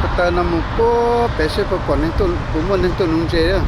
Ko taw no mus puag pem seb puas pom neeg tuaj, puas muaj neeg tuaj nuv ntses.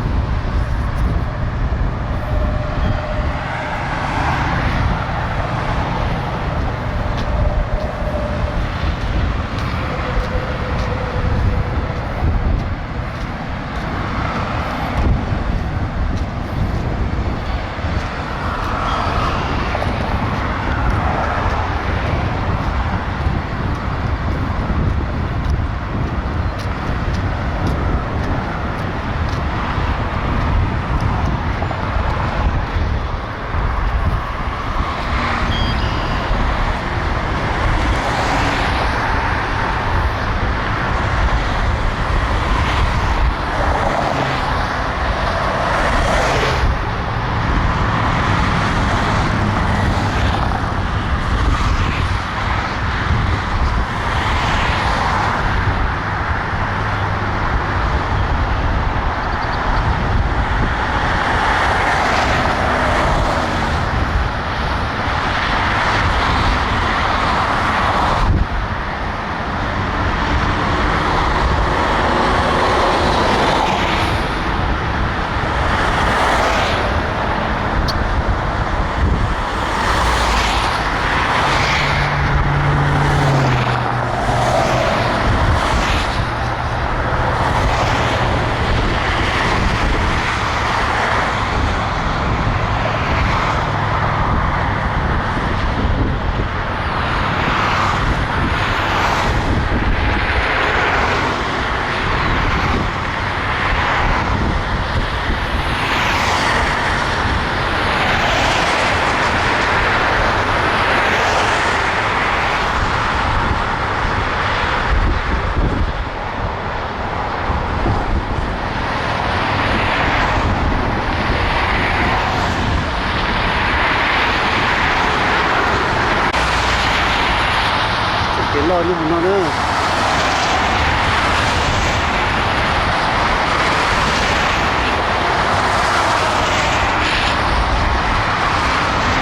Kev loj nyob hauv no na.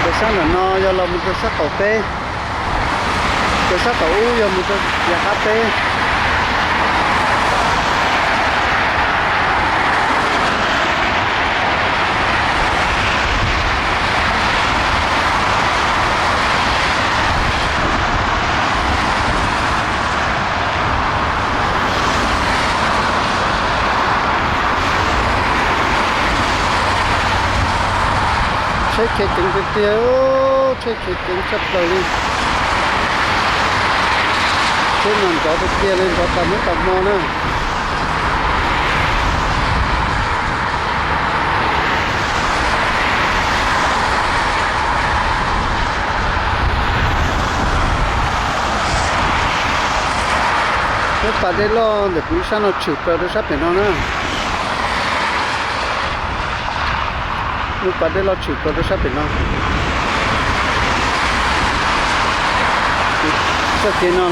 Rau sab nram no yog los mus rau sab qaum teb, rau sab qaum ub yog mus rau yav qab teb. Tsheb khiav ceev tiag tiag, tsheb khiav ceev tshaj plaws li. Tsheb mas nrov tiag tiag li, nrov tas hnub tas hmo na. Lub pas dej loj ntawm kuv ib sab no tshwm plaws rau sab pem no na. Lub pas dej loj tshwm plaws rau sab pem no. Txoj kev no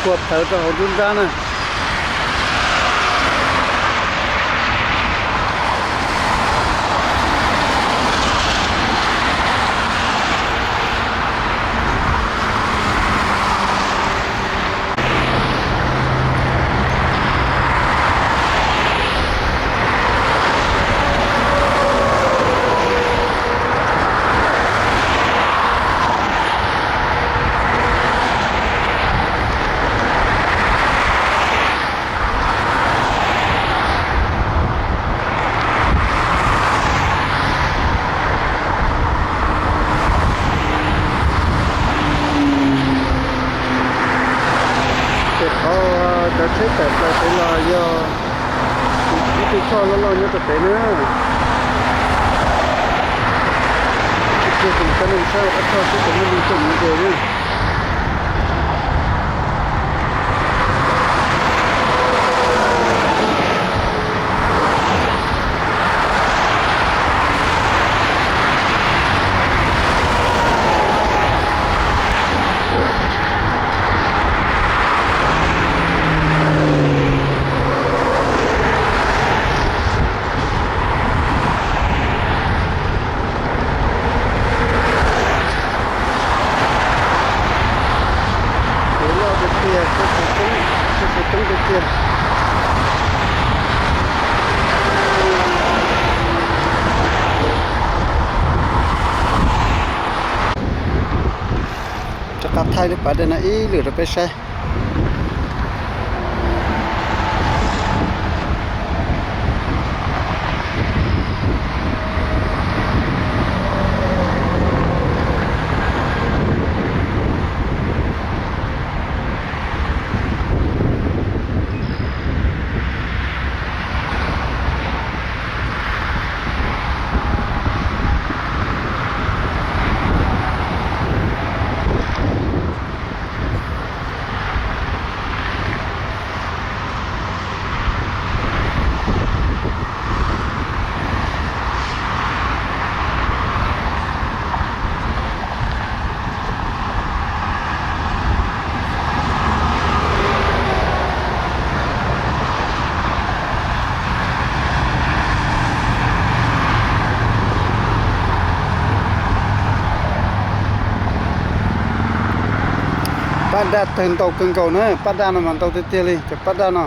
puag plhawv rau hauv nruab nrab na. Ces qhov cov tsheb tawm plaws pem los yog ib tug choj loj loj nyob rau pem na. Tsis kiag ces coj nej saib ob choj seb puas muaj neeg tuaj nuv ntses na. Thaij lub pas dej no ib lwm rau peb saib. Paj daj tawg ntau kawg nkaus na, paj daj no mas ntau tiag tiag li cov paj daj no.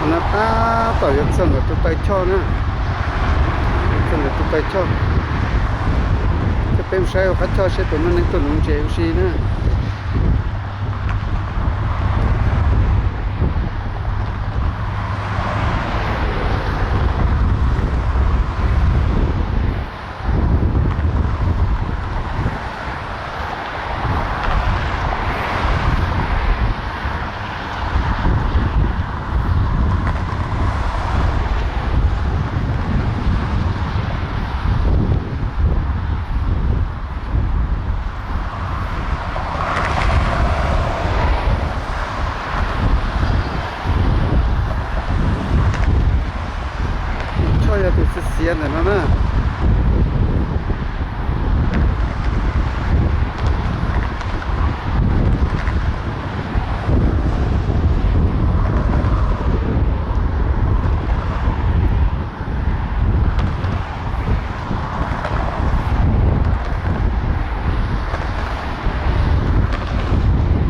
Qhov no tab tom yuav txog ntawm tus taw choj na, yuav txog ntawm tus taw choj. Coj peb mus saib hauv qab choj seb puas muaj neeg tuaj nuv ntses ua si na. Choj yog tus xiav xiav ntawm no na.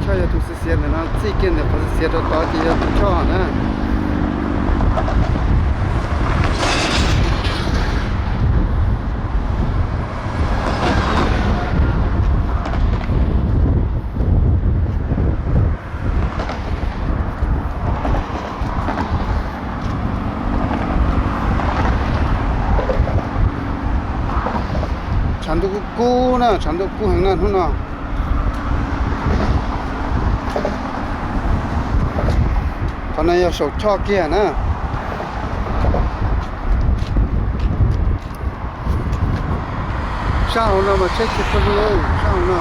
Choj yog tus xiav xiav ntawm no, txij kiag ntawm qhov xiav xiav rau tod ces yog tus choj na. Tshav ntuj kub kub na, tshav ntuj kub heev na hnub no. Qhov no yog saum choj kiag na. Sab hauv no mas tsheb tsis tau lug, sab hauv no.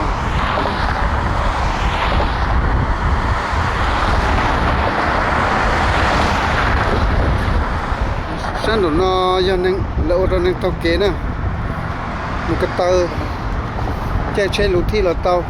Sab nraum no yog neeg lawv ua rau neeg taug kev na, mus ko taw, caij tsheb lug thij los tau.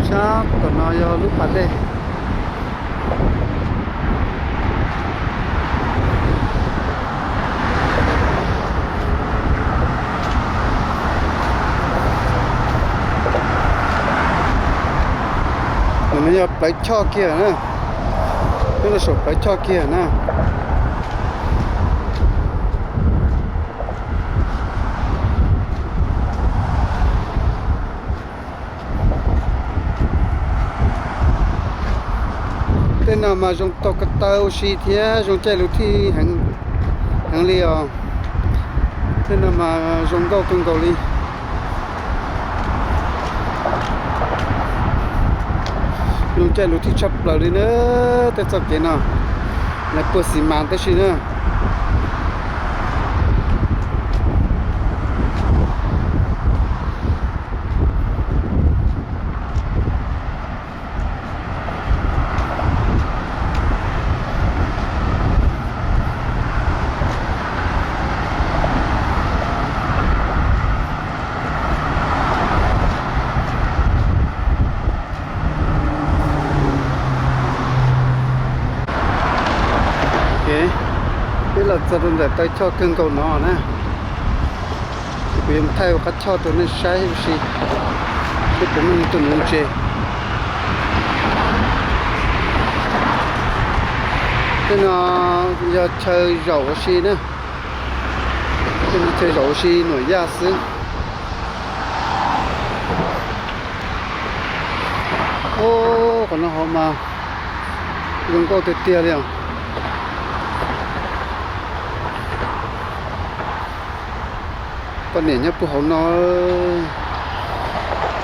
Sab tom no yog lub pas dej. Ntawm no yog plawv choj kiag na, nyob rau saum plawv choj kiag na. Tej no mas zoo tau ko taw ua si thiab zoo caij lus thij heev li os. Tej no mas zoo nkauj kawg nkaus li. Zoo caij lus thij tshaj plaws li na. Tej txoj kev no lawv puag xis mas tib si na. Peb los txog rau ntawm taw choj kawg nkaus no na. Ces kuv yuav mus thaij ua qab choj rau nej saib ua si, seb puas muaj neeg tuaj nuv ntses. Tej no yog chaw zaum ua si na. Tej no chaw zaum ua si nuam yaj xwb. Ub, qhov no hauv mas zoo nkauj tiag tiag li os. Poj niam nyob puag hauv no,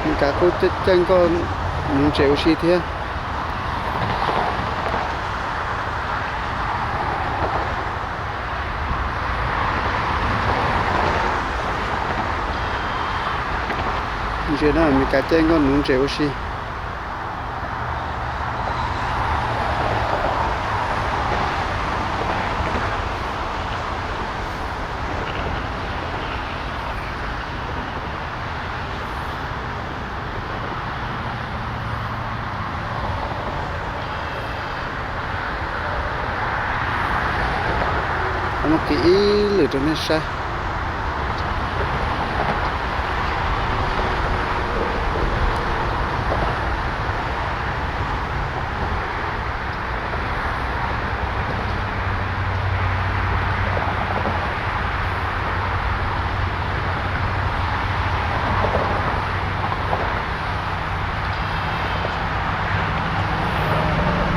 Meskas kuj caij nkoj nuv ntses ua si thiab. Ntses na, Meskas caij nkoj nuv ntses ua si. Muab kiv ib lwm rau nej saib.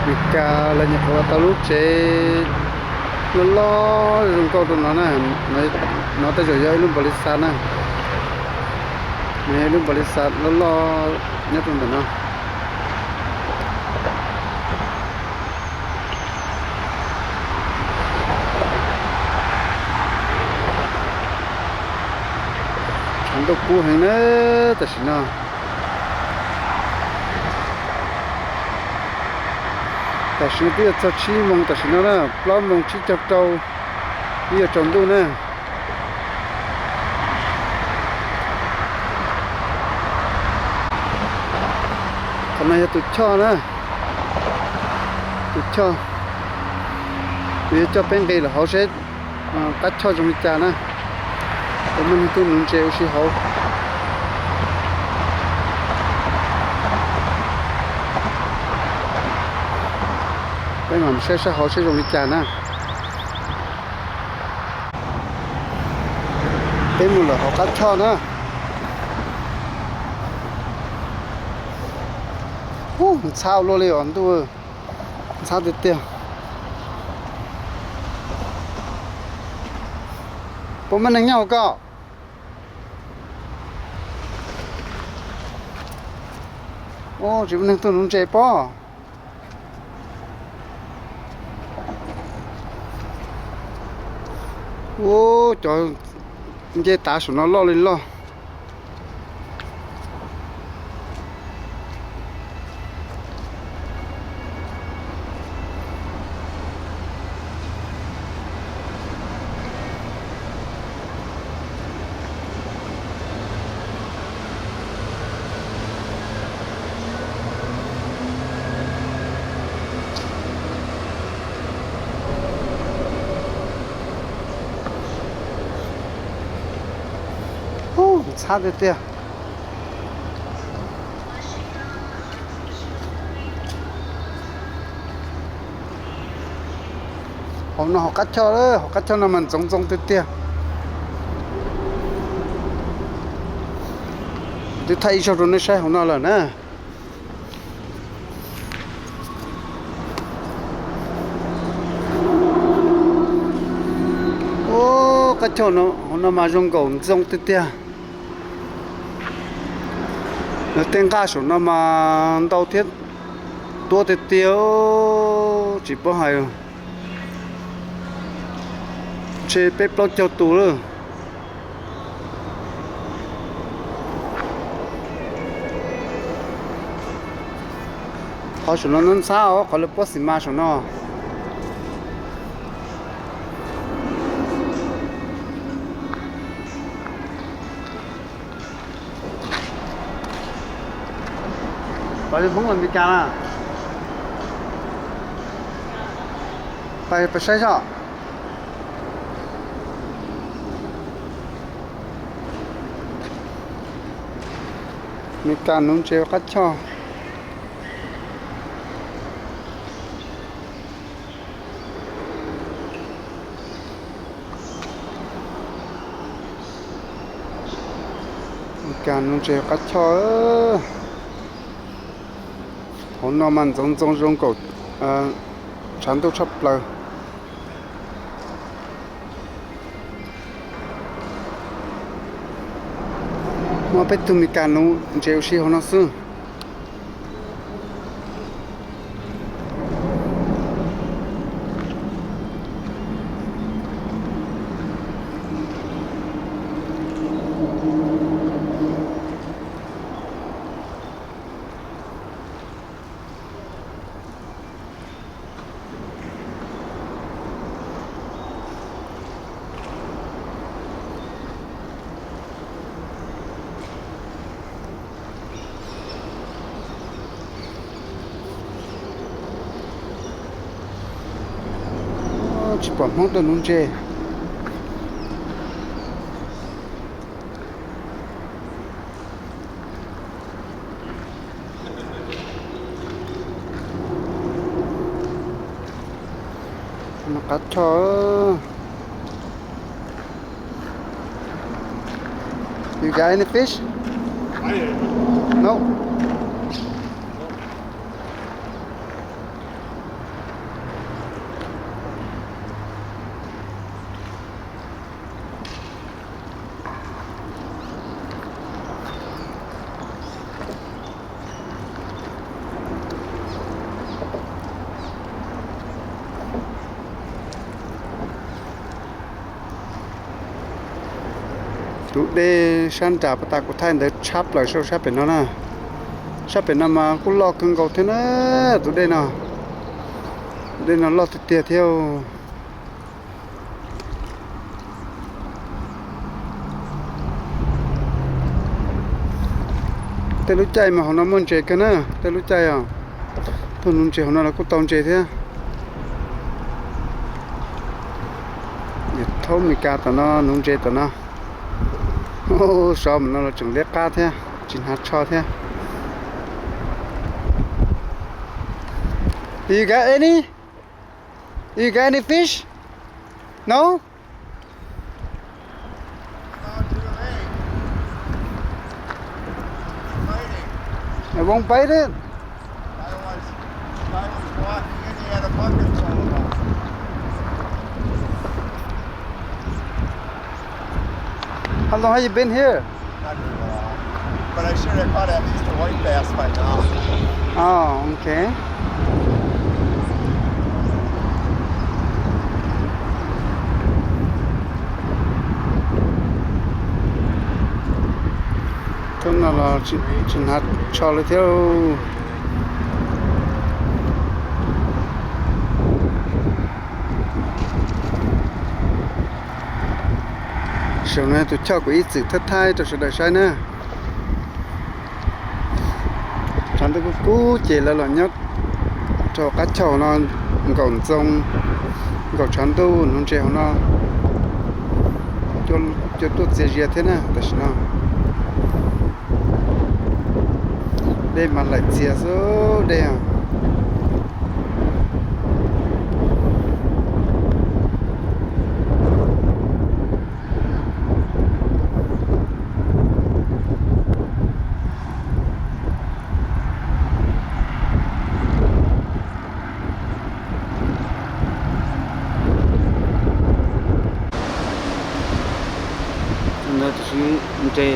Meskas lawv nyuam qhuav ua tau lub tsev loj loj zoo nkauj rau no na. No tej zaum yog ib lub npaum li xav na. No yog ib lub npaum li xav loj loj nyob rau ntawm no. Tshav ntuj kub heev na tam sim no. Tam sim no twb yuav txog tsib moos tam sim no na, plaub moos tsib caug rau twb yuav tsaus ntuj na. Qhov no yog tus choj na, tus choj. Kuv yuav coj peb nqis lawm hauv seb qab choj zoo li cas na. Puas muaj neeg tuaj nuv ntses ua si hauv. Peb mam saib sab hauv seb zoo li cas na. Peb mus lawm hauv qab choj na. Ub, ntxhab ua luaj li os ntuj, ntxhab tiag tiag. Puas muaj neeg nyob hauv ko? Ub, tsis muaj neeg tuaj nuv ntses pob. Ub, cov ncej tav saum no loj li loj. Ub, ntxhab tiag tiag. Hauv no hauv qab choj, hauv qab choj no mas ntxoov ntxoo tiag tiag. Twb thaij ib zaug rau nej saib hauv no lawm na. Qab choj no, hauv no mas zoo nkaum ntxoo tiag tiag. Lawv tej nqaj saum no mas ntau thiab, tuab tiag tiag, tsis paub hais, ntshe peb plaub caug tus lawm. Qhov saum no ntxhab os, qhov lawv puab xis mas saum no. Pais Hmoob los Meskas na? Pais, pais saib zoj. Meskas nuv ntses qab choj. Meskas nuv ntses qab choj. Hauv no mas ntxoov ntxoo zoo nkaum tshav ntuj tshaj plaws. Muaj peb tug Meskas nuv ntses ua si hauv no xwb. Tsis pom Hmoob tuaj nuv ntses. Qab choj. You got any fish? No. Tus dej sab nram pas tas kuv thaij ntawd tshab plaws sab pem no na. Sab pem no mas kuj loj kawg nkaus thiab na. Tus dej no, tus dej no loj tiag tiag thiab. Tej lub caij mas hauv no muaj ntses kawg na, tej lub caij os. Tuaj nuv ntses hauv no los kuj tau ntses thiab. Yog thaub Meskas tom no nuv ntses tom no. Sov mas no los tseem liab qab thiab, tsis hnav tsho thiab. You got any? You got any fish? No? I won't bite it. How long have you been here? But I should have caught at least a white bass by now. Oh, okay. Thaum no los tsis hnav tsho li thiab. Saum no tus choj kuv ib txwm thaij thaij rau sawv daws saib na. Tshav ntuj kub kub ces lawv los nyob rau qab choj no, nkaum ntxoo, nkaum tshav ntuj nuv ntses hauv no. Cua tuaj txias zias thiab na tam sim no. Dej mas laim txias xwb dej.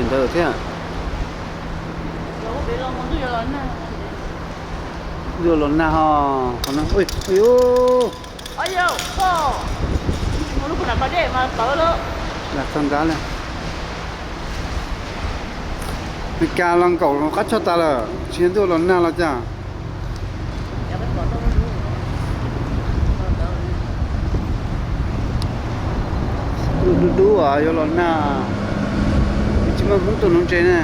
ntawd thiab. Ntuj los nag ho, qhov no, ui, ui, ub. Lam txog nrad lawm. Meskas los nkaum qab choj tas lawm, tsis ntuj los nag los cas. Dub dub dub, yuav los nag, tsis muaj hmoob tuaj nuv ntses na.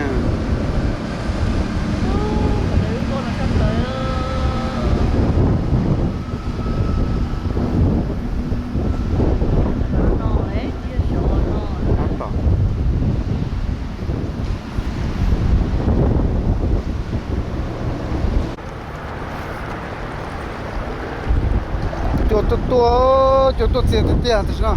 Cua tuaj tuaj, cua tuaj txias tiag tiag tam sim no.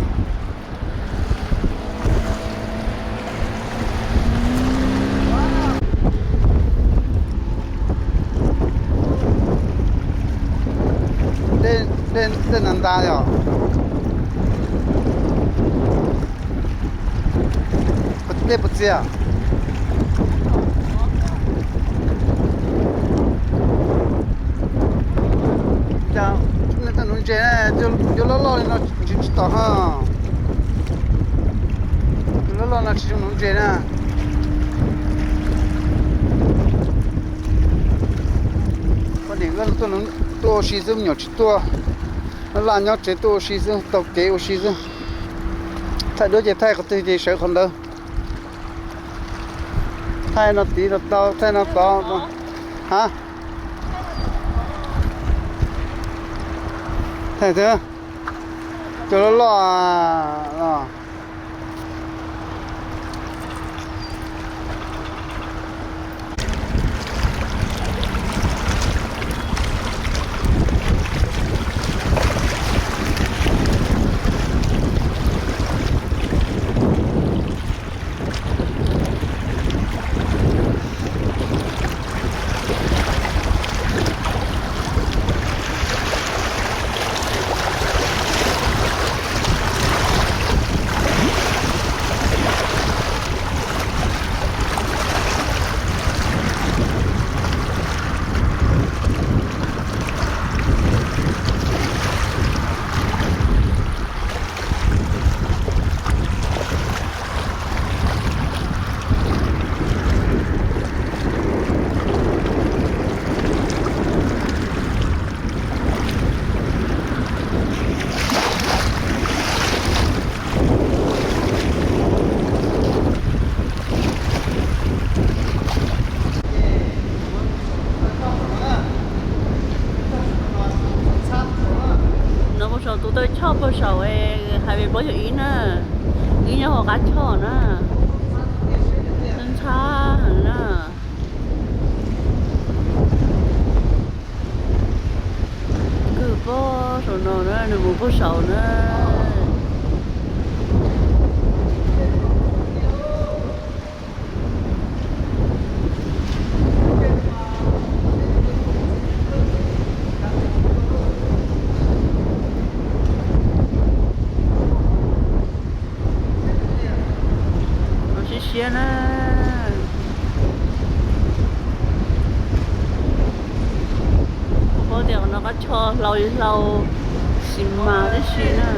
Dej, dej ntas ntas yom. Dej puas txias? Cas nej tuaj nuv ntses, cua loj loj li no ntsib tsis tom ho. Cua loj loj no tsis zoo nuv ntses na. Poj niam tuaj ua si xwb, me nyuam tsis tuaj. Laj nyob tsev tuaj ua si xwb, taug kev ua si xwb. Thaij duab ces thaij qhov twg ces sawv qhov ntawd. Thaij no tid los tau, thaij no tod. Ha? Thaij xwb. Cua loj loj. No puag saum tus taw choj puag saum, hais ve plaub caug ib na, ib nyob hauv qab choj na, ntxhab heev na. Kawg puag saum no na, nws mus puag saum na. No siab siab na. Kuv paub tias qhov no qab choj hlau li hlau, xis mas tib si na.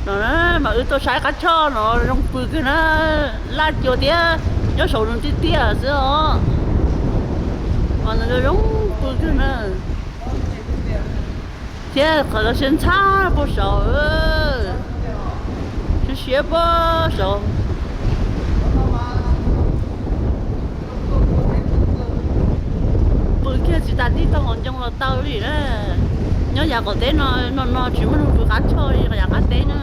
No na, mas wb tuaj saib qab choj no zoo pw kawg na, laj cua thiab nyob saum nws tiaj tiaj xwb os. Mas nws zoo pw kawg na. Thiab qhov no siab ntxhab puag saum, siab siab puag saum. Pw kiag tsis tas tib tog qhov ncoo los tau li na. Nyob yav qaum teb no, no no tsis muaj neeg pw qab choj li yav qab teb na.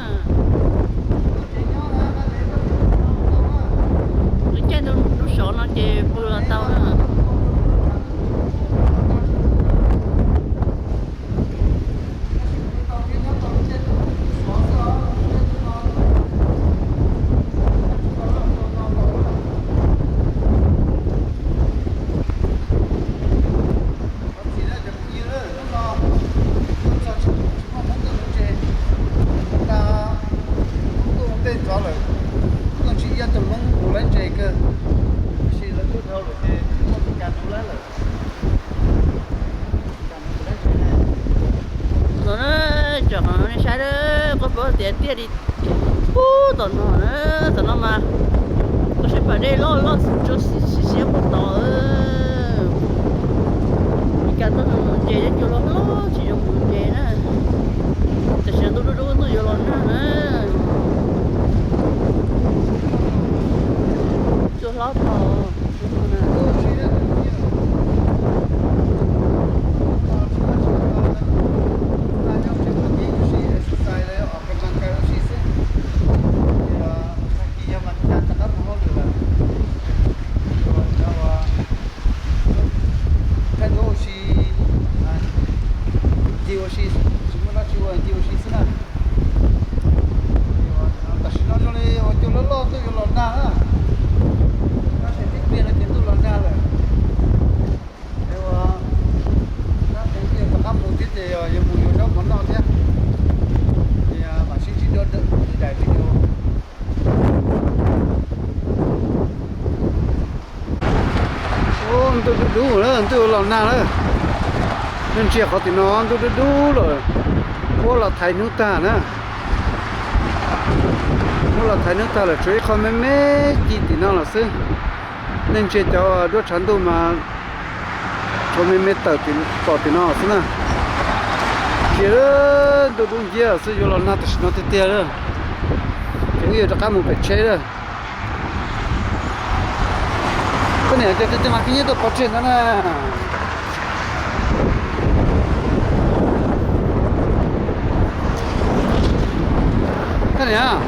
Nws caij ntu lub sov no ces pw los tau na. Tias tiaj li pub tom no na, tom no mas tau siab pas dej loj loj tso siab siab puag tod. Li cas tuaj ntses cua los loj tsis zoo mus ntses na. Tam sim no ntuj dub dub ntuj yuav los nag na. Cua hlob tod. Thaij duab ua si, ncig ua si, tsis muaj dab tsi ua ncig ua si xwb na. Tam sim no zoo li ua cua loj loj ntuj yuav los nag na. Tab sis tib pliag no ces ntuj los nag lawm. Es ua tab sis rov qab mus thiab ces yuav mus yuav zaub mov noj thiab. Ces mam sib ntsib dua daim video. Ub, ntuj dub dub lawm, ntuj los nag lawm. Nej ntsia qhov tim no ntuj dub dub lawm. Muab los thaiv hnub tag na. Muab los thaiv hnub tag lawm, tshuav ib qho me me ci tim no los xwb. Nej ntsia cov duab tshav ntuj mas tshuav me me tawm tom tim no xwb na. Ntsia, ntuj dub nciab xwb, yuav los nag tam sim no tiag tiag lawm. Ces wb yuav rov qab mus pem tsheb lawm. Koj niam, cov tus tij mas khib nyiab tuaj pov tseg ntawd na. Koj niam.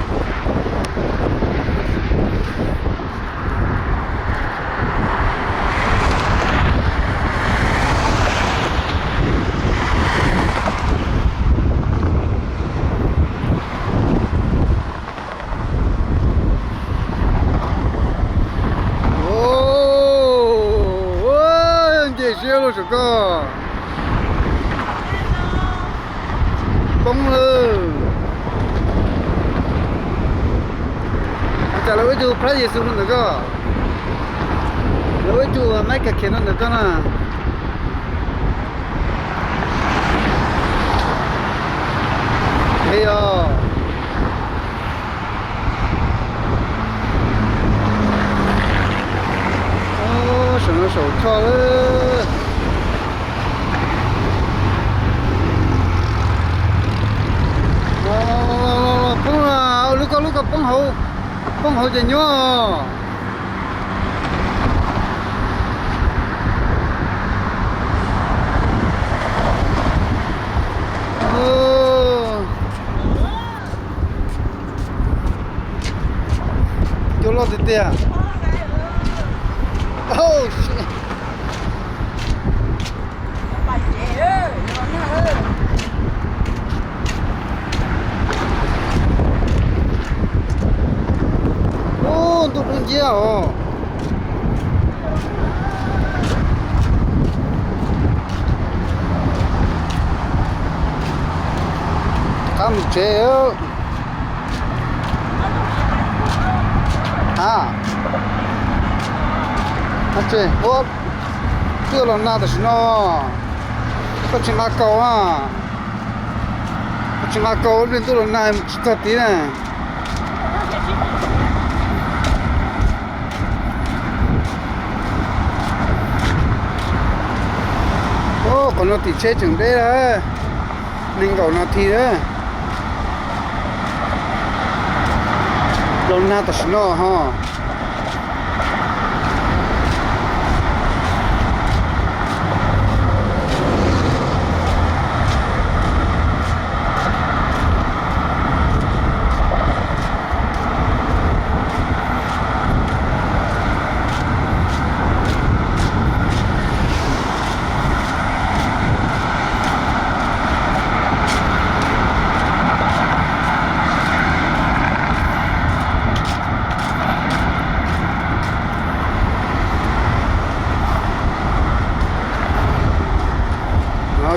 Nce siab lub saum koj. Poob lawm. Cas lawv ua ib tug plab Yexus rau ntawm koj, lawv ua ib tug Maiv Kas Khias rau ntawm koj na. Heev os. Saum no saum choj lawm. Poob, lub koj lub koj poob hauv, poob hauv ces nyuaj. Cua loj tiag tiag. Ub, ntuj dub nciab os. Rov qab mus tsev. A, ua twb los nag tam sim no, koj tsis nqa kaus a, koj tsis nqa kaus ib pliag ntuj los nag mus tsis txog tid na. Qhov no tim tsheb tseem deb lawm, nees nkaum nas this lawm. Los nag tam sim no ho.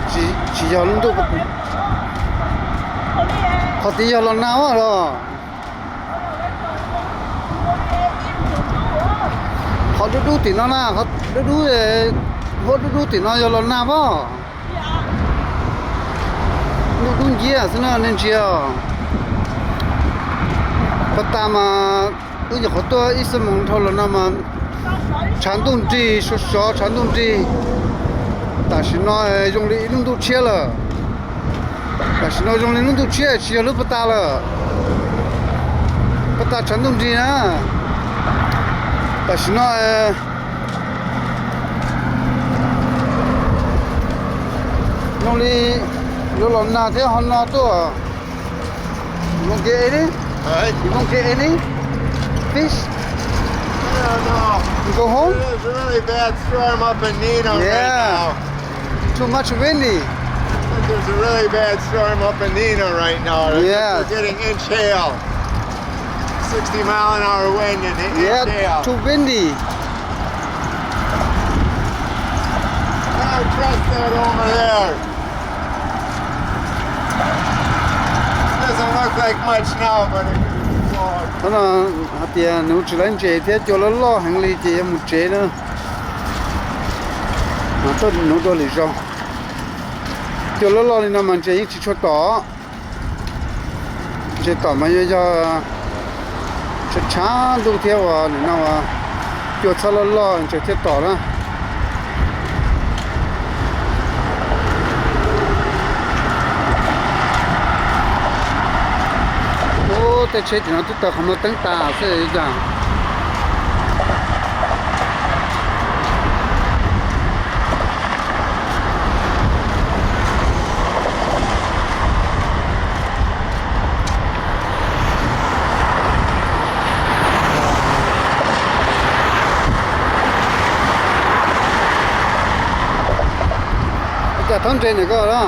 Tsis yog lub ntuj, qhov tid yog los nag los. Qhov dub dub tim no na, qhov dub dub, huab dub dub tim no yog los nag pob. Ntuj dub nciab xwb na, nej ntsia os. Paj tas mas wb nyuam qhuav tuaj ib xuab moos dhau los no mas tshav ntuj nrig sov sov tshav ntuj nrig. Tam sim no zoo li ib lub ntuj tshiab lawm. Tam sim no zoo li lub ntuj tshiab tsis yog lub paj tas lawm. Paj tas tshav ntuj nrig na. Tam sim no zoo li yuav los nag thiab ho no tuaj. You gonna get any? Alright. You gonna get any fish? I don't know. You go home? There's a really bad storm up in Nina right now. Too much windy. There's a really bad storm up in Nina right now. Yeah. We're getting inch hail. Sixty mile an hour wind and inch hail. Yeah, too windy. I'll trust that over there. Doesn't look like much now, but it could be gone. Qhov no hais tias nuv tsis laiv ntses thiab cua loj loj heev li ces yuav mus tsev na. Tuaj nuv dua lwm zaus. Cua loj loj li no mas ntses yeej tsis tshua tom. Ntses tom mas yog yog tshav tshav ntuj thiab uas nim no uas cua txhob loj loj ntses thiaj tom na. Ub, tej tsheb tim no twb taws qhov muag teeb tas xwb li cas. Cas thaub ntses ntawm koj na.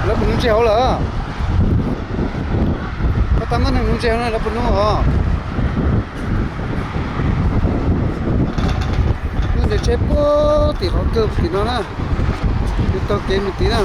Lawv puas nuv ntses hauv lawm? Koj tab muab neeg nuv ntses hauv no lawv puas nuv os? Lub ntses tsheb puag tim qhov kawg tim no na, taug kev mus tid na.